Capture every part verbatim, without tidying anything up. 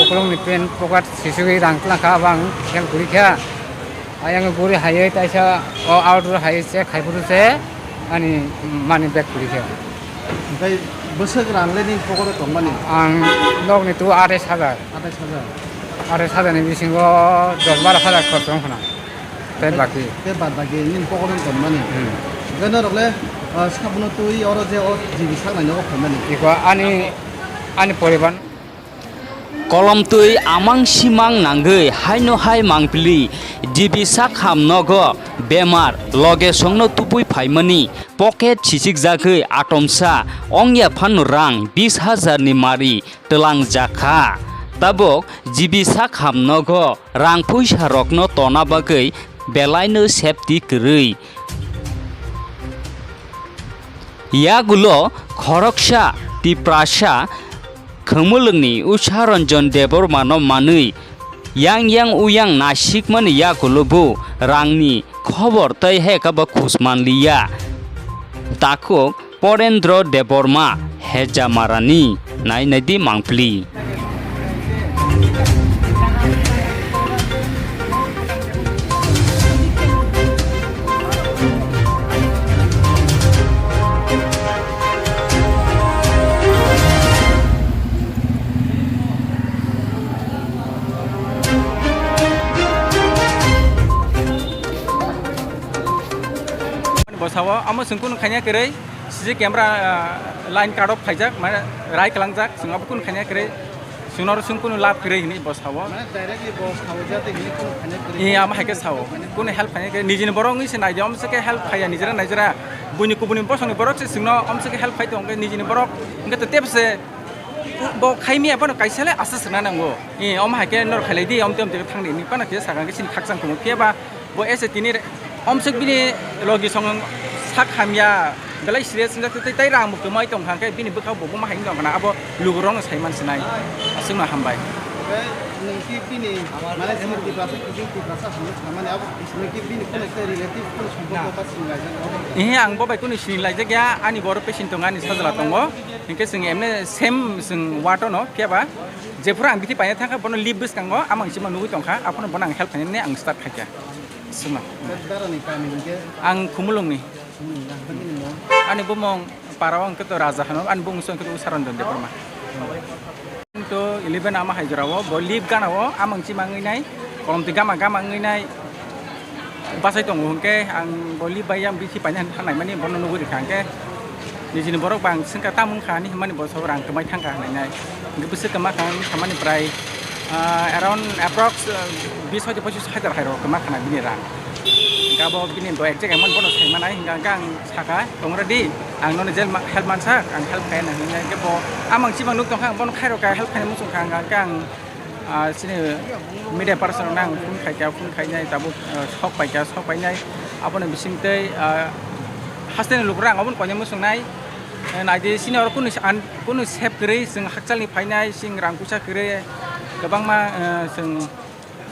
Kolomni pant pocket sisugwi rang twlang kha, abang khel guri kha. Ayang guri haywi taisa o outdoor haywi se khai phuru se ani money bag guri kha. Tei bwswk rang le nini pocket o tongmani? Ang nokni tu atais hajar. Atais hajar. Atais hajar ni bisingo dos baro hajar khorch wng khna. Tei baki. Tei bad baki nini pocket o tongmani. Hmm. Tei norok le, ah, sabuno twi oro je o G B sak naino o khaimani. Iko ani, ani poribar. Kolomtwi amang simang nangwi haino hai mangpili G B sak ham nogo bemar loge songno tubui phaimani pocket sisikjagwi atomsa ongya phano rang bis hajar ni mari twlangjak kha. Tabuk G B sak ham nogo rang puisa rokno tona bagwi belaino safety kwrwi. Yagulo khoroksa Tiprasa Khumulwngni Usha Ranjan Debbarmano manwi yang yang uyang nasikmani yagulo bo rangni khobor tei hai khe bo khus manliya. Takhuk Porendra Debbarma Hejamarani nai nai di mangpili. Bo sao, amo chwng kunu khaina kwrwi, C C camera, ah, line cut off khaijak, mane rai kwlangjak, chwng abo kunu khaina kwrwi, chwngno oro chwng kunu lab kwrwi hwnwi bo sao. Mane directly bo sao jate hwnwi kunu khaina kwrwi. Ee, amo hai khe sao, kunu help khaina kwrwi, nijini borok wngwi se naidi, omo se khe help khaiya, nijera naijera, buini kubuni bosongni borok se chwngno omo se khe help khai tongo, nijini borok hwnkhe to tebse bo khaimya phano kaisa le aswk swrwngna nango. Ee, omo hai khe norok khailai di, omtwi omtwi khe thangdi hinwi phano khe sakha khe chini khakchang tongo. Phiya ba bo ese tini re-, omswk bini logi song sak hamya, belai serious wngjak tei, tei rang bo kwmai tong kha khe bini bwkha bo buma hai wng tong kha na, abo lukurokno sai man sinai. Aswkno hambai. Oke, nwng ki bini, mane, chini Tiprasa, kuching Tiprasa hwnwi samani abo, nwng ki bini kunu ekta relative, kunu sompok, na, kok sinlaijak? Ee, ang bo bai kunu sinlaijak ya, ani boro patient tongo, ani sajla tongo. Hinkhe chwng emne same chwng ward-o no, phiya ba jephuru ang bithi paina thang kha, bono lift bwskango amang sima nugwi tong kha, aphano bono ang help khainani ang start khai kha. Swngma. Darani kami hinkhe? Ang Khumulwngni. Khumulwng, ang bagini mo? Ani bumung para o hwnkhe to Raja hano, ani bumung se hwnkhe to Usaranjan Debbarma. To eleven ama hai jora o, bo lift gana o, amang sima wngwi nai, kolom twi gama gama wngwi nai. Bachai tongo hwnkhe ang bo lift bai yang bithi paina thang naimani bono nugwi rikha hwnkhe nijini borok bang swngkha tamo wngkha ani hwnmani bo sobo rang kwmai thangkha hwnwi nai hwnkhe bwswk kwma kha wngkha mani prai, ah, around approx, ah, bis hoite pochis hajar hai rok kwma khana bini rang hwnkhe abo bini bo exact amount bono sai manai hwnkhe ang sakha tong ready ang nono je ma-, help mansa ang help khaina hwnwi nai hwnkhe bo amang chibang nuk tongkha ang bono khairokha help khaina muchungkha hwnkhe ang Ah, chini media person rok nang phone khai kha, phone khai nai tabuk, ah, sok pai kha, sok pai nai. Aboni bising tei, ah, haste ni lukurok ang aboni koinai muchung nai. Eh, nai di chini oro kunu an, kunu sep kwrwi chwng hakchal ni phai nai, chwng rang puisa kwrwi kwbangma, eh, chwng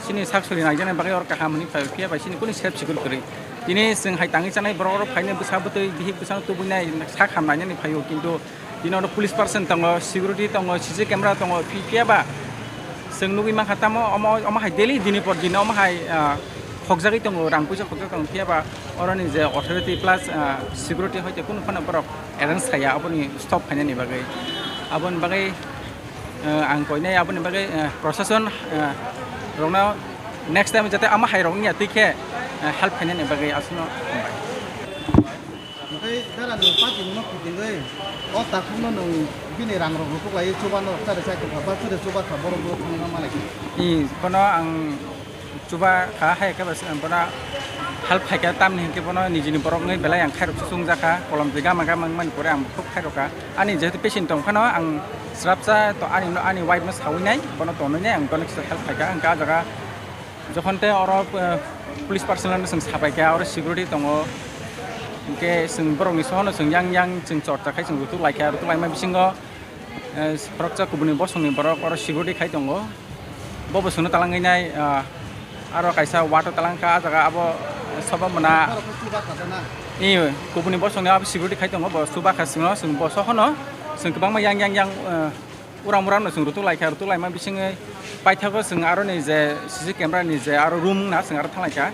chini sak suri nai jani bagwi oro kaham hwnwi phai o, phiya bai chini kunu sep sikul kwrwi. Tini chwng hai tangwi chanai borok oro phai nai bwsa bwtwi bihik bwsa no tubui nai sak ham nai nani phai o, kintu Tini oro police person tongo, security tongo, C C camera tongo, phi phiya ba chwng nugwi mankha tamo omo, omo hai daily dini por dini omo hai, ah, khokjagwi tongo, rang puisa khokjagwi tongo, phiya ba oroni je authority plus, ah, security hoite kunu phano borok arrange khaiya aboni stop khainani bagwi. Aboni bagwi, ah, ang koinai aboni bagwi, ah, prosason, ah, rokno next time jate omo hai rok wngya twi khe, ah, help khainani bagwi aswkno hambai. Hwnkhe dara ni party no kitingwi o takhuk no nwng bini rang rok rutuk lai chuba no chari chai tongkha ba chwrai chuba kha borok bo thangna malai kha. I bono ang chuba kha hai khe ba bono help khai kha tamni hinkhe bono nijini borok wngwi belai ang khairok se chungjak kha kolom twi gama gama wngmani pore ang khub khairok kha ani jehetu patient tong phano ang srapsa to ani ani wife no sawi nai bono tonwi nai ang bono kisa help khai kha hwnkhe ah jaga. Jokhon tei oro, eh, police personnel no chwng sapai kha, oro security tongo. Hinkhe chwng borokni sohorno chwng yang yang chwng chorcha khai chwng rutuk lai kha, rutuk laima bisingo, eh, khoroksa kubuni bosongni borok oro security khai tongo. Bo bo chwngno talangwi nai, ah, aro kaisa ward o talang kha, ah jaga abo sobo mona. I kubuni bosongni abo security khai tongo, bo chuba kha chwngno, chwng bo sohorno chwng kwbangma yang yang yang, eh, Ura mura no chwng rutuk lai kha, rutuk laima bisingwi paithago chwng aro ni je C C camera ni je aro room wngna chwng aro thang lai kha.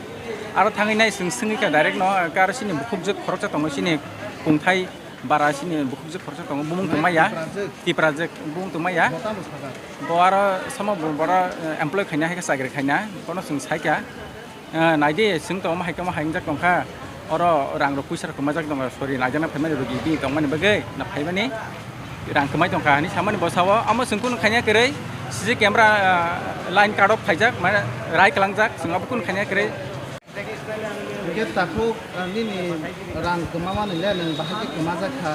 Aro thangwi nai chwng swngwi kha direct no, aro chini bukhuk je khoroksa tongo, chini kungthai bara chini bukhuk je khoroksa tongo, bumung tongma ya. Tipra je. Tipra je bumung tongma ya. Bo tamo sakha? Bo aro samo bo-, boro, eh, employee khaina hai khe chakri khaina, bono chwng sai kha. Eh, naidi, chwng tongma hai tongma hai wngjak tongkha. Oro rang rok puisa rok kwmajak tongkha, sorry, naijakna phaimani rwgwi bini tongmani bagwi na phaimani rang kwmai tongkha hinwi samani bwsao. Amo chwng kunu khaina kwrwi C C camera, eh, line cut off khaijak, mane rai kwlangjak, chwng abo kunu khaina kwrwi. Hwnkhe takhuk, eh, nini rang kwmamani le nwng bahai khe kwmajak kha,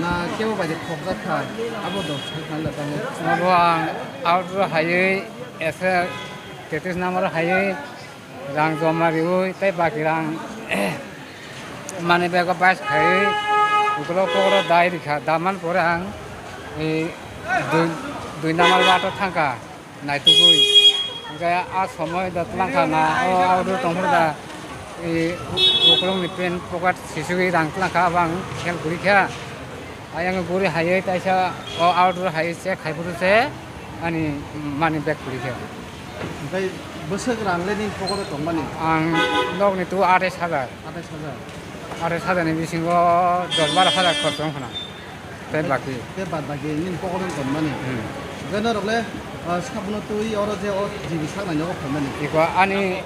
na kebo bai khe khokjak kha, abo do sai kha le tamo. Abo ang outro haiwi S R tetis number haiwi rang joma riwi tei baki rang money bag o bais khaiwi ukulok pokoro dai rikha, daman pore ang, e, dui, dui number wato thangkha naitugwi. Hwnkhe a somoi da twlangkha na o outro tongphuru da, e, ukulokni pant pocket sisugwi rang twlangkha, abo ang help kwrwi kha. Ayang guri haiwi taisa o outro haiwi check khai phuru se ani money bag kwrwi khe. Hwnkhe bwswk rang le nini pocket o tongmani? Ang nokni tu atais hajar. Atais hajar. Atais hajar ni bisingo dos baro hajar khorch wng khna. Tei baki. Tei bad baki nini pocket o tongmani. Hmm. Hwnkhe norok le, ah, sabuno twi oro je o G B sak nai nogo phaimani. Iko ani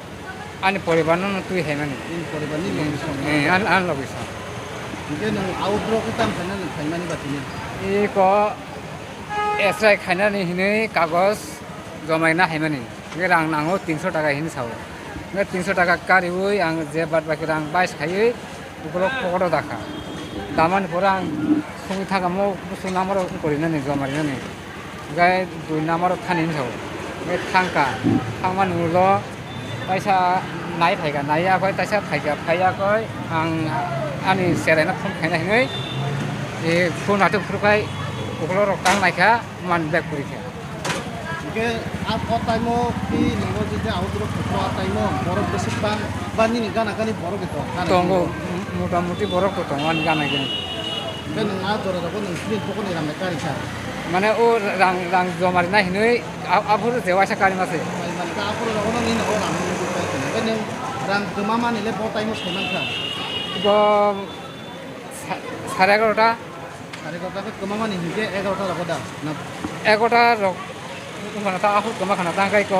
Ani poribar no twi haimani. Nini poribar ni logi song. Eh, an, an logi song. Hingke nwng outro khe tam khaina nwng khaimani ba tini? Iko S R I khainani hinwi kagoj jomaina haimani. Hingke rang nango tinso taka hinwi sao. Hingke tinso taka kariwi ang je bad baki rang bais khaiwi ukulok pokoto dakha. Damani pore ang songwi thangkha mo busu number o wngkori nani joma rinani. Hingke dui number o thani hinwi sao. Hingke thangkha. Thangmani ulo kaisa nai phaikha, nai ya koi kaisa phaikha, phai ya koi ang ani cherai no phone khaina hinwi, e, phone atwk phuru khai ukulok rok tang naikha. Man bag kwrwi khe. Hingke a, o time o twi nongo je, je outro khe o time o borok bwswk bang ba nini gana gani borok de tong, gana Tongo, gini. M-, mota moti borok to tongo ani gana gini. Hingke nwng a jora rogo nwng chini pokoni rang bai kari kha. Mane o rang, rang joma rina hinwi a, aphuru je waisa kari mase. Bai mani ka aphuru rogo no nini o rang nini bai kari kha. Hingke nwng rang kwma mani le bo time o sai man kha. Bo sa-, sare egarota. Sare egarota khe kwma mani hinkhe egarota rogo da? Na? Egarota rok wngkha na ta, ahur kwma khana ta, hwnkhe iko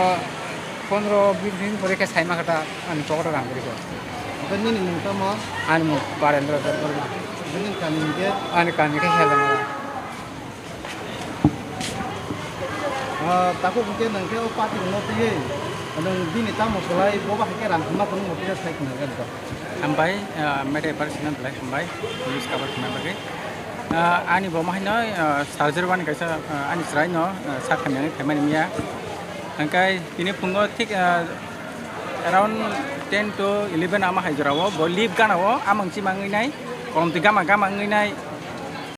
pondro bis minute pore khe saima kha ta, ani pocket o rang kwrwi khe. Hwnkhe nini mung tamo? Ani mung Barendra Debbarma. Hwnkhe nini kami hinkhe? Ani kami khe Heldamara. Ah, takhuk hwnkhe nwng khe o party rokno twiwi nwng bini tamo swlai, bo bahai khe rang kwma phano mo twiya sai khna khe. Hambai, ah, media person no belai hambai, news cover khaina bagwi. Ah, ani bo ma haino, ah, surgery wani kaisa, ah, ani chwrai no, ah, sa khamya wngwi phaimani miya. Hwnkhe tini phungo thik, ah, around ten to eleven ama hai jora o, bo leave gana o, amang chimang wngwi nai, kolom twi gama gama wngwi nai,